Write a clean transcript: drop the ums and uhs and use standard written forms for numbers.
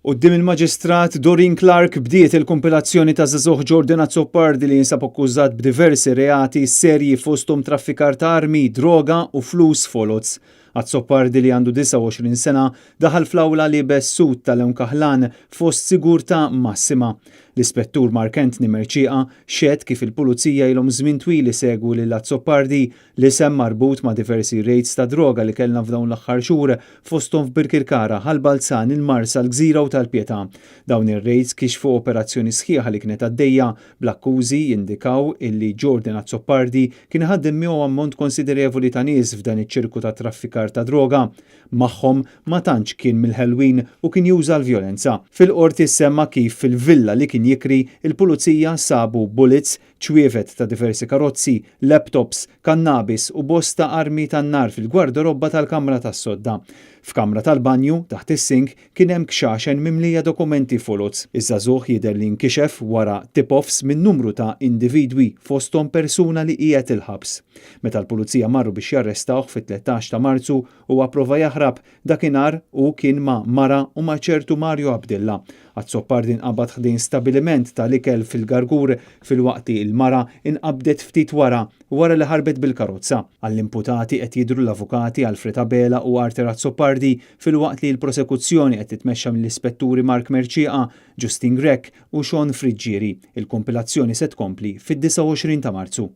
Quddiem il-Maġistrat Doreen Clarke bdiet il-kumpilazzjoni ta' żagħżugħ Jordan Azzopardi li jinsab akkużat b'diversi reati serji fosthom traffikar ta' armi, droga u flus foloz. Azzopardi li għandu 29 sena daħal fl-awla liebes sut ta' lewn kaħlan fost sigurtà massima. L-Ispettur Mark Anthony Mercieca xehed kif il-Pulizija ilhom żmien twil isegwu lil Azzopardi. L-isem marbut ma' diversi raids ta' droga li kellna f'dawn l-aħħar xhur fosthom f'Birkirkara, Ħal Balzan, il-Marsa, l-Gżira u Tal-Pietà. Dawn ir-raids kixfu operazzjoni sħiħa li kienet għaddejja, bl-akkużi jindikaw illi Jordan Azzopardi kien iħaddem miegħu ammont konsiderevoli ta' nies f'dan iċ-ċirku ta' traffikar ta' droga. Magħhom ma tantx kien mill-ħelwin u kien juża l-vjolenza. Fil-Qorti ssemma kif fil-villa li kien jikri, il-Pulizija sabu bullets, ċwievet ta' diversi karozzi, laptops, kannabis u bosta armi tan-nar fil-gwardarobba tal-kamra tas-sodda. F'kamra tal-banju, taħt is-sink, kien hemm kxaxen mimlija dokumenti foloz. Iż-żagħżugħ jidher li nkixef wara tip-offs minn numru ta' individwi fosthom persuna li qiegħed il-ħabs. Meta l-Pulizija marru biex jarrestawh fit-13 ta' Marzu huwa pprova jaħrab, dakinhar hu kien ma' mara u ma' ċertu Mario Abdilla. Azzopardi nqabad ħdejn stabiliment tal-ikel fil-Gargur filwaqt li l-mara inqabdet ftit wara, wara li ħarbet bil-karozza. Għall-imputati qed jidhru l-avukati Alfred Abela u Arthur Azzopardi filwaqt li l-prosekuzzjoni qed titmexxa mill-Ispetturi Mark Mercieca, Justine Grech u Sean Friggieri. Il-kumpilazzjoni se tkompli fid-29 ta' Marzu.